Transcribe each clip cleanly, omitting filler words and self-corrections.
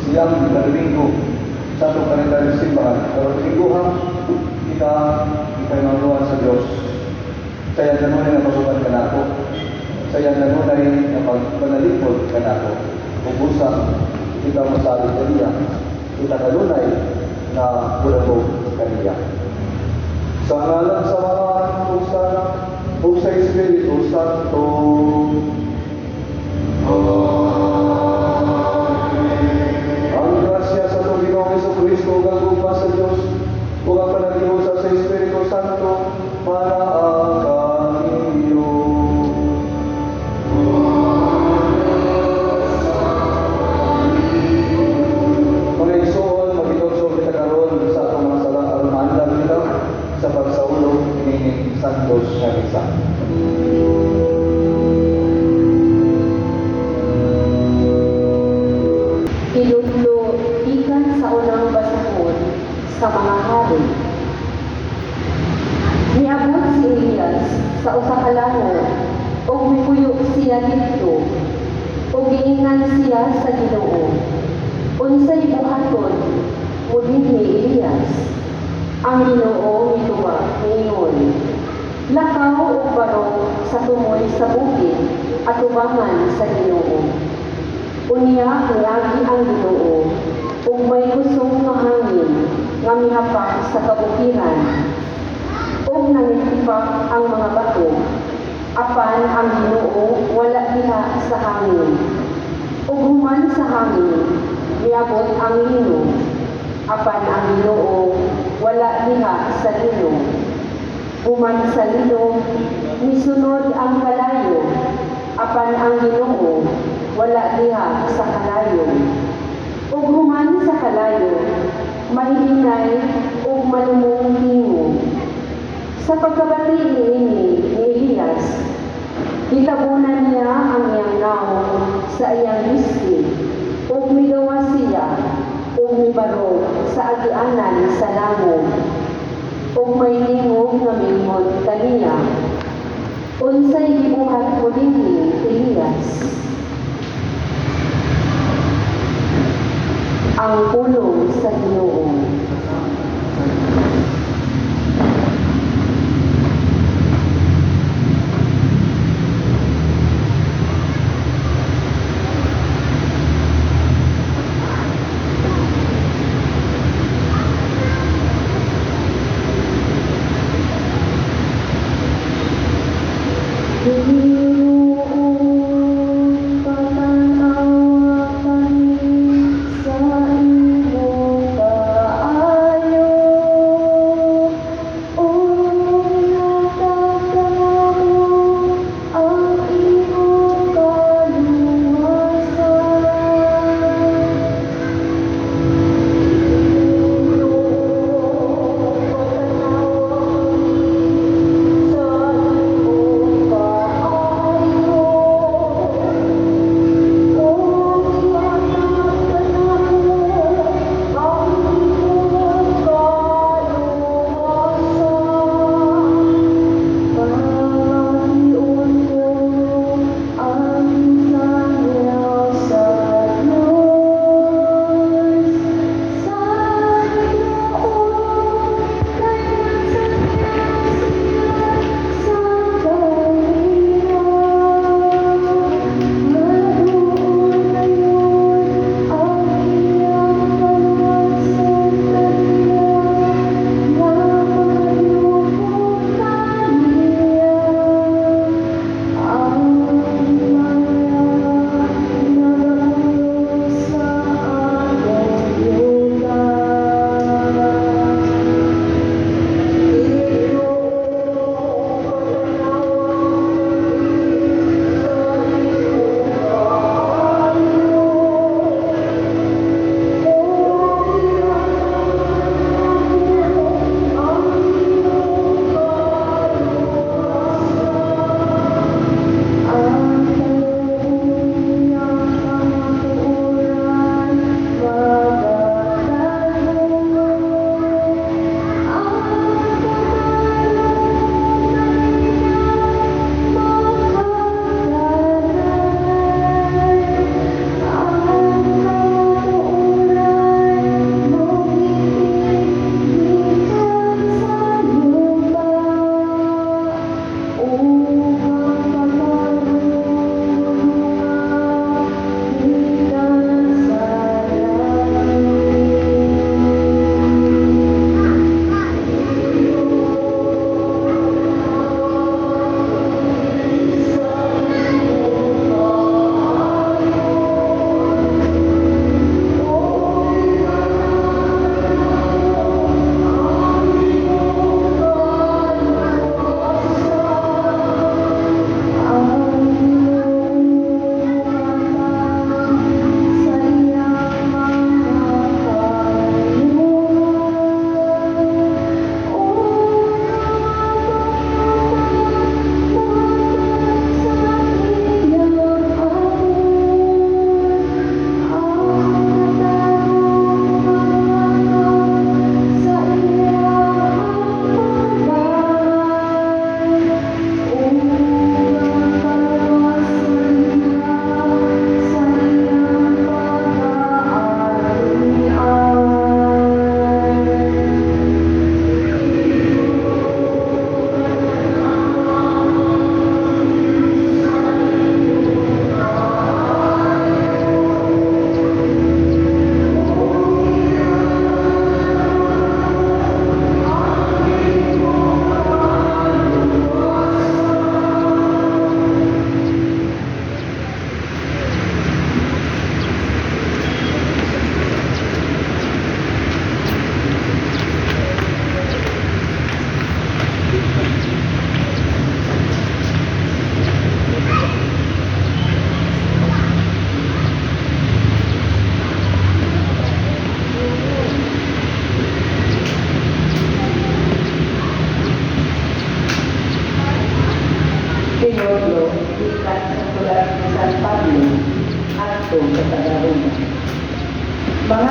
9 na Domingo sa atong kalendaryo sa simbahan. Pero Domingo ha, kita ipaimaluan sa Diyos. Sa iyang kanunay nga pag-uban kanako. Sa iyang kanunay nga pagpanalipod kanako. Kung busa, kita masabi kaniya, kita kanunay na kulabog kaniya. Sa ngalan sa Amahan, ug sa Anak, ug sa Espiritu Santo. Ang grasya sa atong Ginoong Kristo ug ang gugma sa Dios ug ang panaghiusa sa Espiritu Santo manaa kaninyo. Mga igsoon, maghinulsol kita karon sa atong mga sala aron maandam kita sa pagsaulog niining Santos nga Misa. Hinudlo gikan sa unang basahon sa Mga Hari. Niabot si Elias sa usa ka langob ug mipuyo siya didto ug giingnan siya sa Ginoo, "Unsay buhaton mo dinhi, Elias?" Ang Ginoo mitubag miingon, "Lakaw ug barog sa tumoy sa bukid atubangan sa Ginoo." Unya miagi ang Ginoo ug may kusog nga hangin nga mihapak sa kabukiran ug nangitipak ang mga bato, apan ang Ginoo wala diha sa hangin. Ug human sa hangin, miabot ang linog, apan ang Ginoo wala diha sa linog. Human sa linog, misunod ang kalayo, apan ang Ginoo wala diha sa kalayo. Ug human sa kalayo, mahilinay ug malumong tingog. Sa pagkabati niini ni Elias, gitabunan niya ang iyang nawong sa iyang biski, ug migawas siya ug mibarog sa agianan sa langob. Ug may tingog nga miingon kaniya, "Unsay gibuhat mo dinhi, Elias?" Ang pulong sa Ginoo. Ginoo, patan-awa kami sa imong kaayo.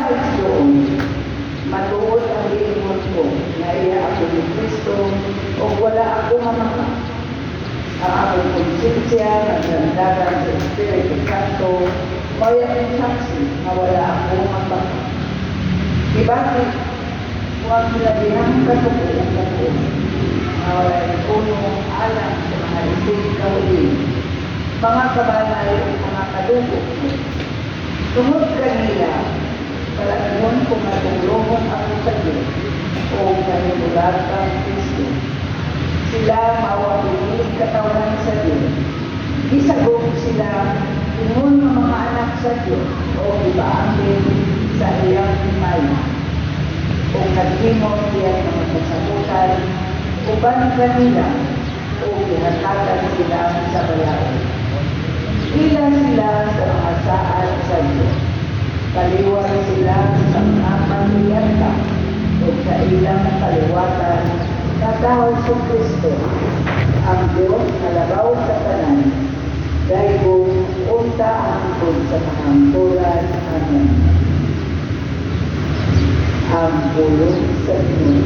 Mga igsoon, matuod ang giingon ko nga iya ako ni Kristo ug wala ako mamaka. Ang akong konsensya naglandagan sa Espiritu Santo, mao'y akong saksi nga wala ako mapaka. Gibati ko ang kinabihang kasuko ug katuo, nga walay puno alang sa mga isig kahudiyo, mga kabanay ug mga kadugo ko. Tungod kanila, palangihon ko nga tunglohon ako sa Diyos o kahimulat kang Kristo. Sila mao ang piniling katawhan sa Diyos. Gisagop sila ingon nga mga anak sa Diyos o gipaambit sa iyang himaya. O naghimo iyang mga kasabutan uban kanila o gihatagan sila sa balaod. Ila sila sa mga saad sa Diyos. Kaliwat sila sa mga patriarka o sa ilang kaliwatan natawo si Kristo, ang Diyos na labaw sa tanan. Daygon unta hangtod sa kahangturan. Amen. Ang pulong sa Ginoo.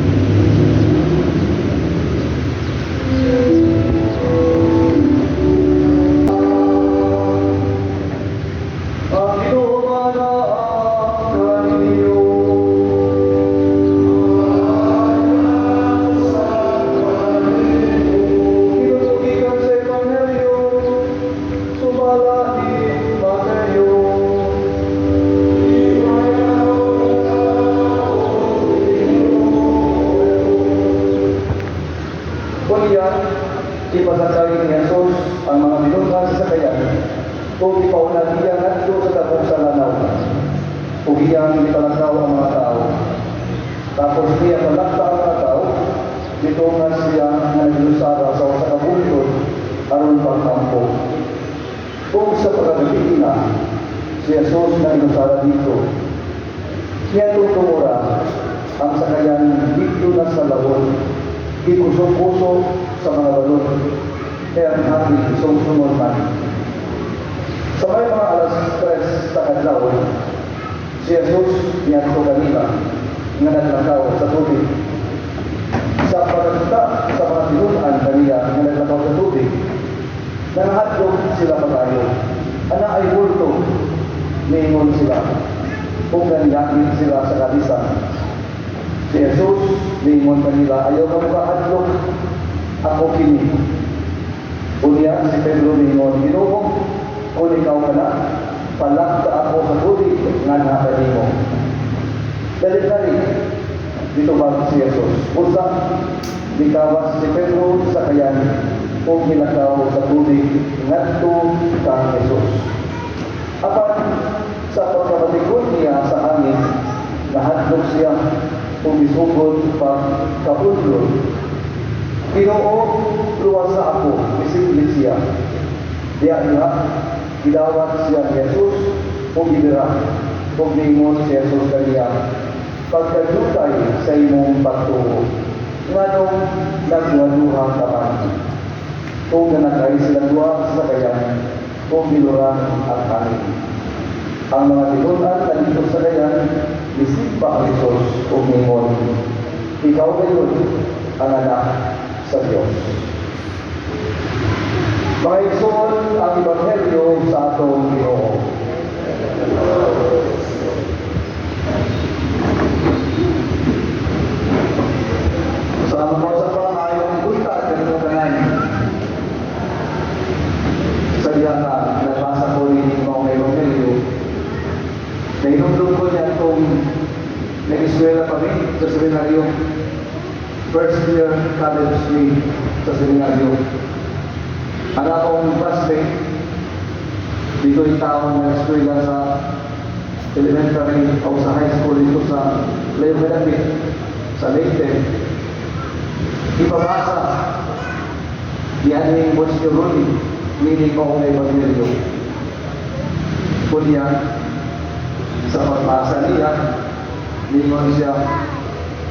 Ang Ginoo manaa kaninyo. Tinuod gikan sa Ebanghelyo sumala ni Mateo. Unya, ipasakay ni Jesus ang mga tinun-an sa sakayan ug ipauna niya ngadto sa tabok sa lanaw. Ug iyang gipalakaw ang mga tao. Tapos niya palakta ang mga tao, nitunga siya nga nag-inusara sa usa ka bukid aron pagkampo. Ug sa pagkagabii na, si Jesus nag-inusara didto. Niadtong tungora, ang sakayan didto na sa lawon, gikuso-kuso sa mga balon, kay ang hangin sungsungon man. Sa may mga 3:00 sa kadlaw, si Jesus niadto kanila nga naglakaw sa tubig. Sa pagkakita sa mga tinun-an kaniya nga naglakaw sa tubig, nangahadlok sila pagayo. "Ana ay multo," niingon sila. Ug nangyakit sila sa kalisang. Si Jesus niingon kanila, "Ayaw kamo kahadlok, ako kini." Unya si Pedro niingon, "Ginoo, kung ikaw ka na, palakta ako sa tubig nganha kanimo." "Dali-dali," nitubag si Jesus. Usa, nikawas si Pedro sa sakayan ug nilakaw sa tubig ngadto kang Jesus. Apan sa pagkabatikod niya sa hangin, nahadlok siya ug misugod pagkaudlot. "Ginoo, luwasa ako," misinglit siya. Diha diha, gidawat siya ni Jesus ug gibira. Ug niingon si Jesus kaniya, "Pagkadiutay sa imong pagtuo. Nganong nagduha-duha ka man?" Ug nanakay sila duha sa sakayan ug giluran ang hangin. Ang mga tinun-an nga didto sa sakayan, misimba kang Jesus ug ningon, "Ikaw gayud ang anak sa Dios." Mga igsoon, ang Ebanghelyo sa atong Ginoo. Sa mga sa pangayong buntag kanino tanan. Sa diha nga nagbasa ko ni maong Ebanghelyo, nahinumdum ko niya itong nag-eskwela pa mi sa seminaryo. First year college mi sa seminaryo. Ang akong classmate, didto yung taong nag-eskwela sa elementary o sa high school didto sa Layo Kadapit, sa Leyte. Ipabasa diyan ni Monsignor Rudy, meaning maong Ebanghelyo. Kunya, sa pagbasa niya, ningon siya,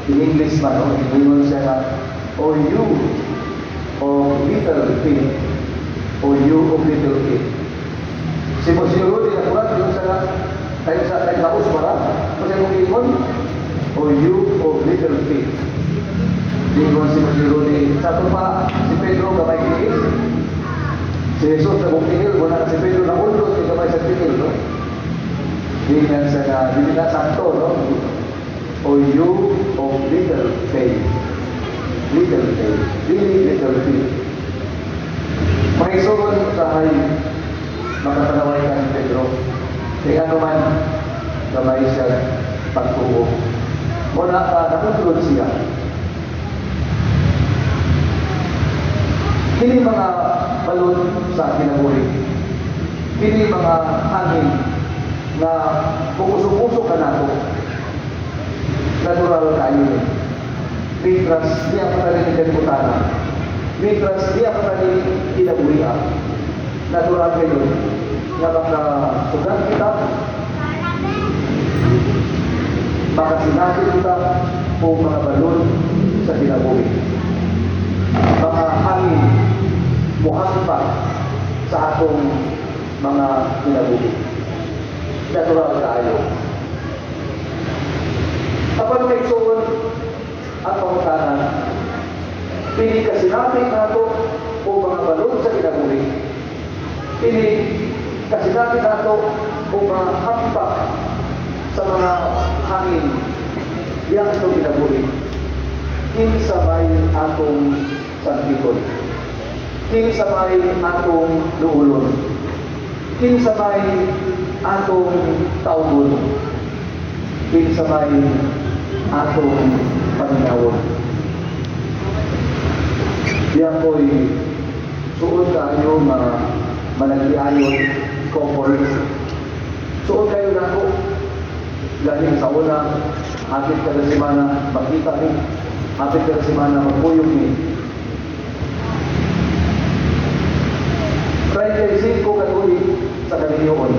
in English man, no? Ningon siya nga, "O you of little faith, O you of little faith." Si Monsignor Rudy, nakulat yun sa nga, Kayo sa kay kaus para kasi kung ingon, "O you of little faith." Ingon si Ronnie, sa ato pa si Pedro gamay tiil. Si Jesus na tiil, wala na si Pedro na undot kay gamay sa tiil, no? Di na sa na, di na sakto, no? "O you of little faith." Little faith. Really little faith. Mga igsoon, usahay, makatanaway ka ni Pedro. Kaya ano man, gamay siya pagtuo. Muna ka, nakunod siya. Kini mga balon sa kinabuhi. Kini mga hangin na puso-puso ka nato. Natural kayo ni. Mientras di ako narinig kalibutan. Mientras di ako narinig kinabuhi. Natural kayo nga makasugat kita, makasinapit kita o mga balon sa kinabuhi. Mga hangin muhampak sa atong mga kinabuhi. Natural kaayo. Apan, mga igsoon, ang pangutana, pili ka sinapit nato o mga balon sa kinabuhi. Pili kasinapit nato o mga hampak sa mga hangin diyan itong kinabuhi. Kinsa may atong sampiton? Kinsa may atong duulon? Kinsa may atong tawgon? Kinsa may atong paminawon? Diyan ko'y suod kayo nga managdiayon couple. Suod kayo nako. Galing sa una, hapit kada semana magkita ni, hapit kada semana magpuyog ni. 35 ka tuig sa kaminyoon.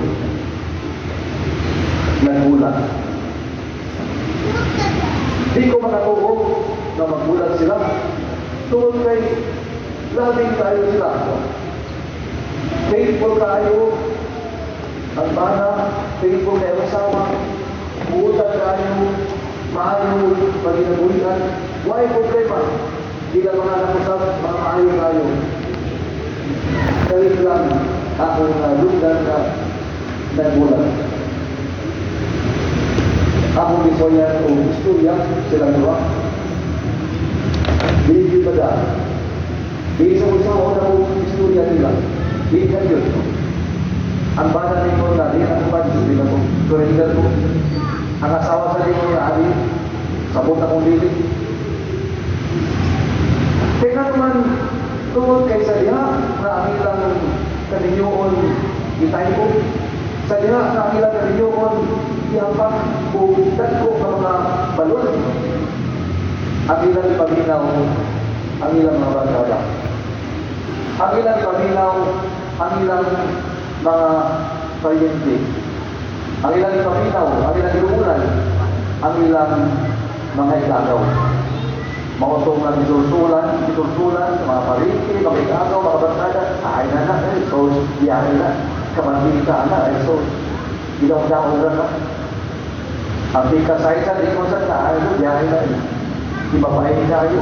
Nagbulag. Di ko makatuo na magbulag sila. Tungod kay labing tayo sila. Faithful kayo, ang bana, faithful kayo asawa, buutan kayo, maayo, paginabuhian, why problema? Di lang mga nakusap, mga maayo kayo. Kalit lang ako na lunggan na nagbulag. Akong gisoyan o istorya silang duha. Di ba da? Di sa usaw na ko istorya nila. Di ka yun. Ang bana ninyo na di na ko di na ko surrender ko. Ang asawa sa ninyo na ali, sabot akong dili. Kaya naman, tungod kay sa diha na ang ilang kaninyoon gitayko, sa diha na ang ilang kaninyoon ihampak o dagko nga mga balon, ang ilang ipaminaw ang ilang mga barkada. Ang ilang ipaminaw ang ilang mga paryente. Ang ilang ipaminaw, ang ilang iluulan, ang ilang mga ikagaw. Mao nga gisulsulan, gisulsulan sa mga paryente, mga ikagaw, mga barkada, ay na na, eh, so, biyahe na, kamandita na, eh, so, gidaw-daw na. Ang tika sa di mo sa na, ay, biyahe na, eh. Ibabae kayo.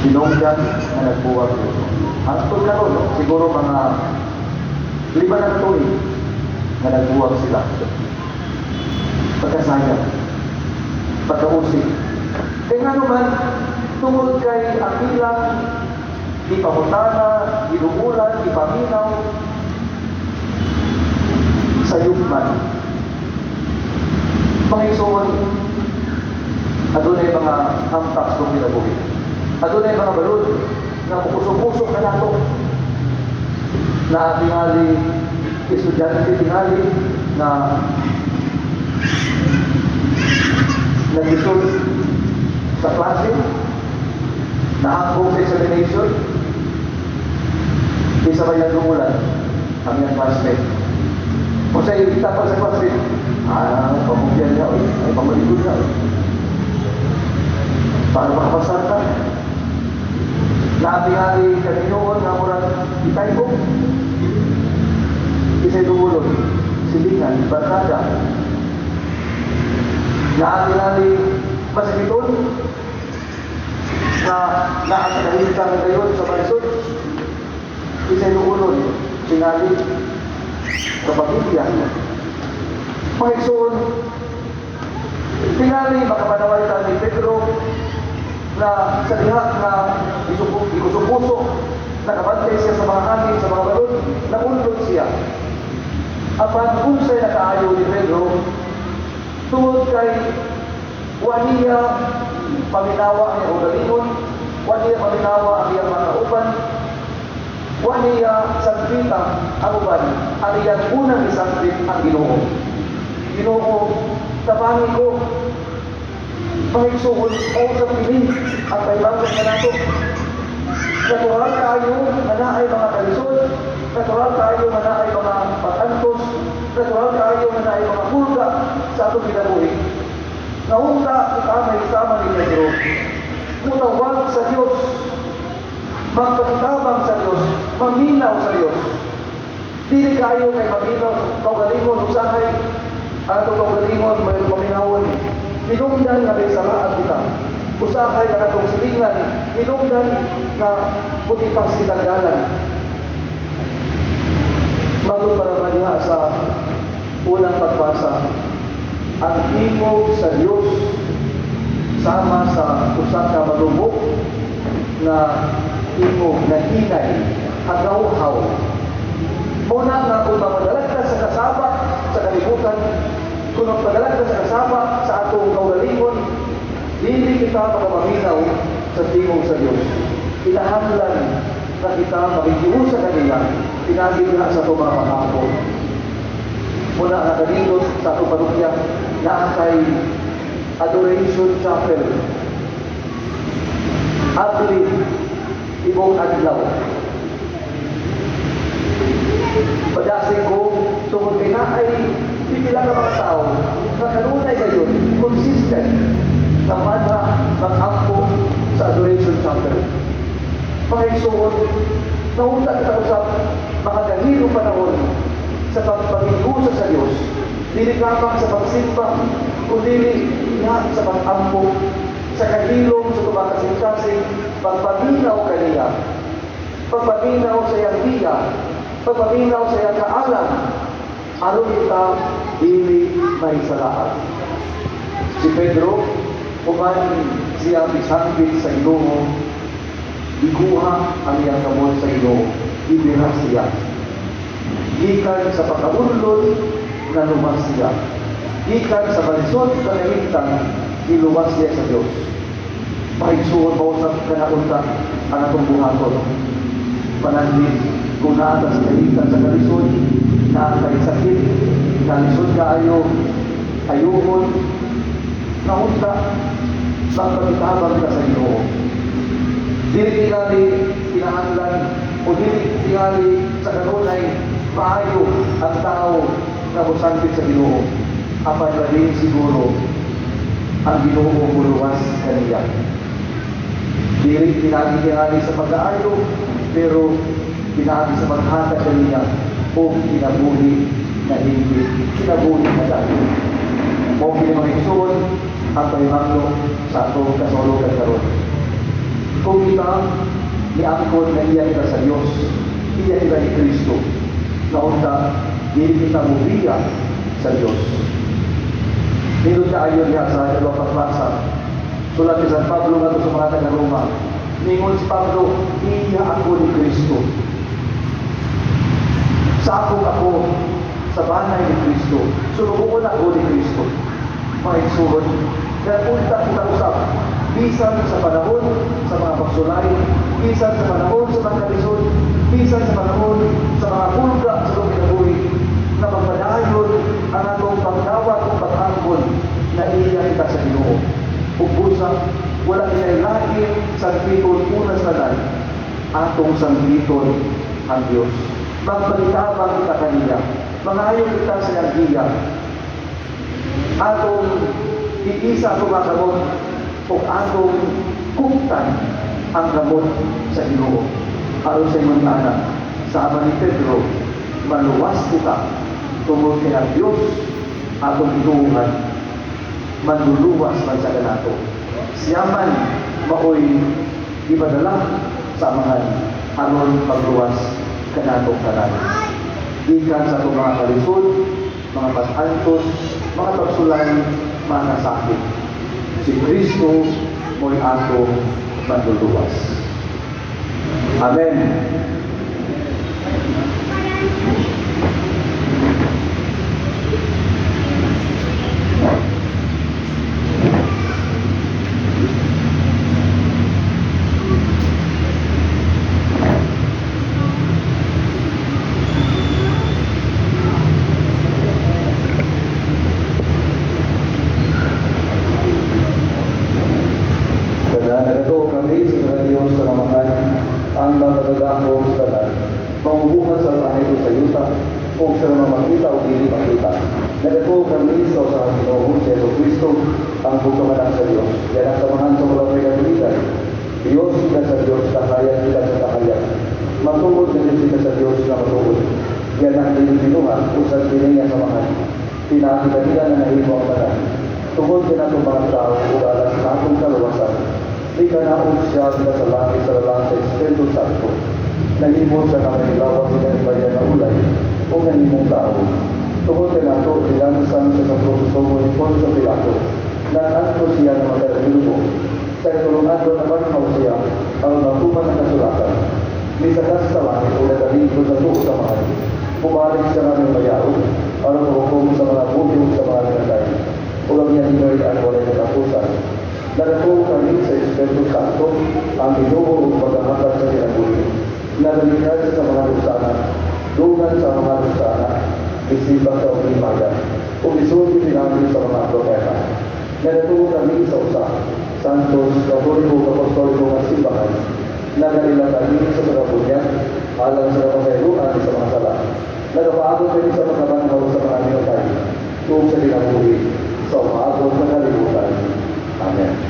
Hinungdan nga nagbuwag dito. Hangtod karon, no? Siguro mga 5 na tuig nga nagbuwag sila. Pagkasayang, pagkausig. Kaya nga naman, tungod kay ang ilang ipamutana, giluulan, ipaminaw, sa yugman. Mga igsoon, adunay mga hampak sa kinabuhi. Adunay mga balod nga mukusog-kusog na nato na tingali estudyante tingali na nag-isod sa klase, nahagbong sa examination, di sa bayan lumulan, ang iyang classmate. Kung sa tapos sa classmate, pamugyan niya, ay pamaligod niya. Para makapasar ka. Natingali kaninyoon nga murag itay ko. Isa'y dumulon, silingan. kaibigan, barkada. Naa tingali masakiton na naa sa kahimtang gayon sa balisod. Isay nuunon, tingali kapamilya. Mga igsoon, tingali makapanaway ta ni Pedro na sa diha na ikusupuso, nakabantay siya sa mga hangin, sa mga balon, naundot siya. Apan unsay nakaayo ni Pedro, tungod kay wa niya paminawa ang iyang kaugalingon, wa niya paminawa ang iyang mga kauban, wa niya sangpita ang uban, ang iyang unang isangpit ang Ginoo. "Ginoo, tabangi ko." Mga igsoon, mao sa kini ang pahibagon kanato. Natural kaayo nga naay mga kalisod, natural kaayo nga naay mga pag-antos, natural kaayo nga naay mga hulga sa atong kinabuhi. Naunta kita may sama ni Pedro. Mutawag sa Diyos, magpakitabang sa Diyos, maminaw sa Diyos. Dili kaayo kay maminaw sa kaugalingon, usahay ang atong kaugalingon may paminawon. Hinungdan nga may salaan kita. Usahay ang atong silingan, hinungdan nga putipas kitang dalan. Bago para ba diha sa unang pagbasa, ang tingog sa Diyos sama sa usa ka malubog na tingog na hinay, hagawhaw. Mao na nga kung mamadalag ka sa kasaba sa kalibutan, kung magpadalag ka sa kasaba sa atong kaugalingon, dili kita makamaminaw sa tingog sa Diyos. Kinahanglan na kita makikiusa kanila, pinaagi nga sa atong mga pag-ampo. Mao na nakanindot sa atong parokya naa kay Adoration Chapel. Abli ibong adlaw. Padasig ko tungod kay naay pipila ka mga tao na kanunay gayon, consistent na mana mag-ampo sa Adoration Chapel. Mga igsoon, naunta kita usab makagahilong panahon sa pagpakiusa sa Diyos. Dili lamang sa pagsimba, kundi nga sa pag-ampo, sa kahilom sa tumakasing-kasing, pagpaminaw kaniya, pagpaminaw sa iyang giya, pagpaminaw sa iyang kaalam, aron kita dili mahisalaan. Si Pedro, human siya misangpit sa Ginoo, ikuha ang iyang kamot sa Ginoo, ibira siya. Gikan sa pagkaunlod, naluwas siya. Gikan sa balisod na kahimtang, iluwas siya sa Diyos. Mga igsoon, mao usab kana unta ang atong buhaton. Pananlit, kung naa ta sa kahimtang sa kalisod, naa kay sakit, kalisod kaayo, ayuhon, naunta, magpakitabang ka sa Ginoo. Dili tingali kinahanglan o dili tingali sa kanunay maayo ang tao na mosangpit sa Ginoo. Apan labi siguro ang Ginoo muluwas kaniya. Dili pinaagi tingali sa pag-aayo, pero pinaagi sa paghatag kaniya o kinabuhi na hindi kinabuhi na dayon. Mao kini, mga igsoon, ang pahimangno sa atong kasologan karon. Kung kita niangkon na iya kita sa Dios, iya kita ni Kristo, naunta dili kita mubiya sa Dios. Nindot kaayo diha sa ikaduhang pagbasa. Sulat ni San Pablo ngadto sa mga taga-Roma. Ningon si Pablo, "Iya ako ni Kristo. Sakop ako sa banay ni Kristo. Sulugoon ako ni Kristo." Mga igsoon, unta kita usab, bisan sa panahon sa mga pagsulay, bisan sa panahon sa mga kalisod, bisan sa panahon sa mga hulga sa atong kinabuhi, na magpadayon ang atong pagdawat o pag-angkon na iya kita sa Ginoo. Ug busa, wala kinailain sangpiton una sa tanan, atong sangpiton ang Dios. Magpalitabang kita kaniya, mangayo kita sa iyang giya, atong iisa atong mga kamot o atong kuptan ang kamot sa Ginoo. Aron sa imong anak, sama ni Pedro, maluwas kita. Tungod kay ang Diyos atong gituohan, manluluwas man sa kanato. Siya man maoy gipadala sa Amahan aron pagluwas kanatong tanan. Gikan sa atong mga kalisod, mga pasantos, mga pagsulay, mga sakit. Si Kristo mo'y atong manluluwas. Amen. Kada nagatuo kami sa Diyos sa Amahan, ang makagagahom sa tanan, mamumuhat sa langit ug sa yuta, ug sa mga makita o dili makita. Nagatuo kami sa usa ka Ginoo, si Jesu Kristo, ang bugtong anak sa Dios. Gianak sa Amahan sa wala pay katuigan. Diyos gikan sa Diyos, kahayag gikan sa kahayag. Matuod na Diyos gikan sa Diyos na matuod. Gianak dili binuhat, usab dili niya samahan. Pinaagi kaniya na nahimo ang tanan. Tungod kanatong mga tao ug alang sa atong kaluwasan, mikanaog siya gikan sa langit sa lalang sa Espiritu Santo. Nahimo siya nga maniglawas sa Maria nga ulay ug nahimong tao. Tungod kanato, nilansang siya sa krus sa ni Poncio Pilato. Nag-antos siya nga magkadilubong. Sa ikatulong adlaw nabanhaw siya aron matuman ang kasulatan. Misakas sa langit ug nagalingkod sa tuo sa Amahan. Mubalik siya nga mayaon aron maghukom sa mga buhi ug sa mga pinatay. Ug ang iyang gingharian walay katapusan. Nagatuo kami sa Espiritu Santo, ang Ginoo ug pagkahatag sa kinabuhi. Nagalikha siya sa mga lusana, dungan sa mga lusana, isibak sa ulimaga, ug isulti pinaagi sa mga propeta. Nagatuo kami sa usa, Santos, Katoliko, Apostoliko nga simbahan. Nagaila kami sa pagkabunyag, alang sa kapasayloan sa mga sala. Nagapaabot kami sa pagkabanhaw sa mga minatay, ug sa kinabuhi sa umaabot nga kalibutan. Amen.